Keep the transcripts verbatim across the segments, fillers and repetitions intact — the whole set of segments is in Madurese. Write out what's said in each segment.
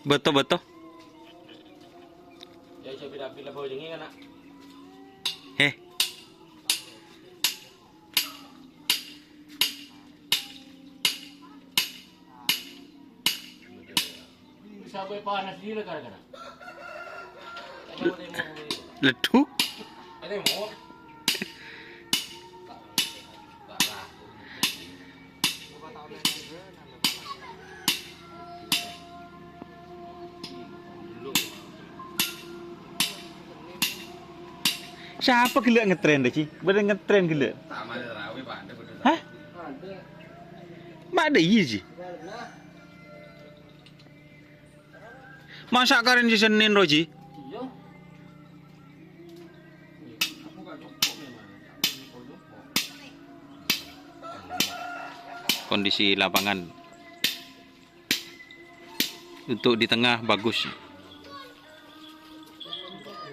Beto, beto. He. Sampai panas gila gara-gara. Leduk. Sapa ghellâ' ngetren, Ji? Bâdâ ngetren ghellâ'? Hah? Ma' dâ' iyâ, Ji? Masa' karèn sè Sennèn, ro, Ji? Kondisi lapangan untuk di tengah bagus.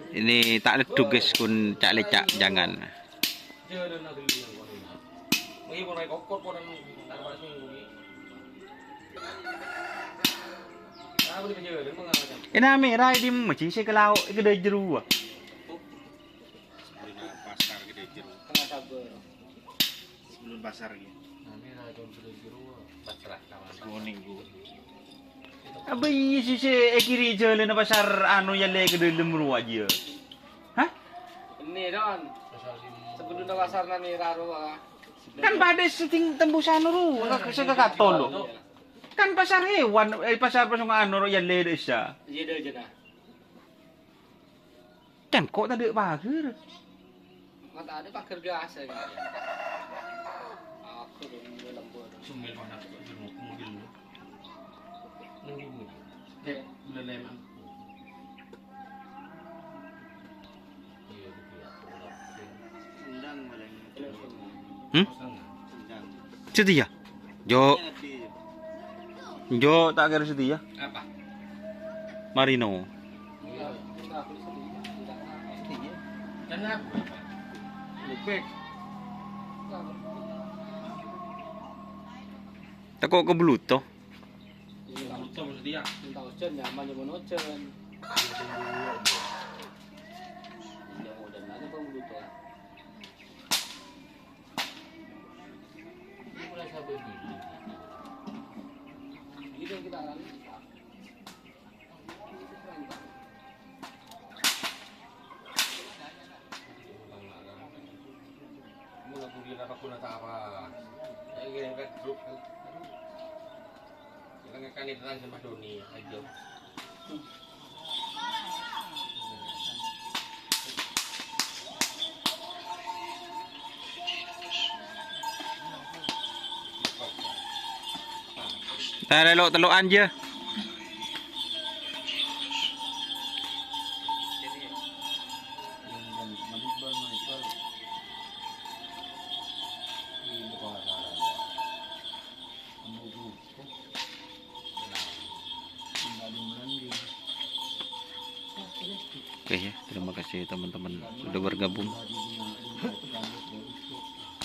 Ini ta' leddu, guys, kun ca'-leca' jangan. Ina mèra è dimma, Ji, sè kalao' è ghâdâ jârowa. Sebelum pasar gede jero. Tengah sabar. Sebelum pasar gitu. Nah, ini lah, jam sepuluh jero. Pasrah sama. Kuning gua. Apa iyâ sè, sè è kiri jhâlânna pasar anu yâ lè ka dâlem rowa jiyâ? Hah? Ini, Don. Pasar sini. Sebelum pasar nang Mira rowa. Kan padâ sè tembus anu rowa, ka, sè ka katon lo. Kan pasar hewan, eh, pasar, pasar anu rowa yâ lè dâ' essa. Iya, dâ' jâ, nah. Kan kok tadâ' paghâr? Kok tadâ' paghâr biasa, ya. Aku dong, udah lembur. Sambil panas kok, di mobil lu. Nunggu mobil. Kayak belum emang. Iya, gitu ya. Sendang malah ini. Hmm? Sendang. Setia. Jo. Jo, ta' kèra setia. Apa? Marino. Kenapa? Lupek. Tako' ka Bluto. Bluto setia. Minta ojan, nyaman, nyaman ojan. Iya, mudah-mudahan aja, Bang, Bluto. Tara lo' tello'an jâ. Oke ya, terima kasih teman-teman sudah bergabung.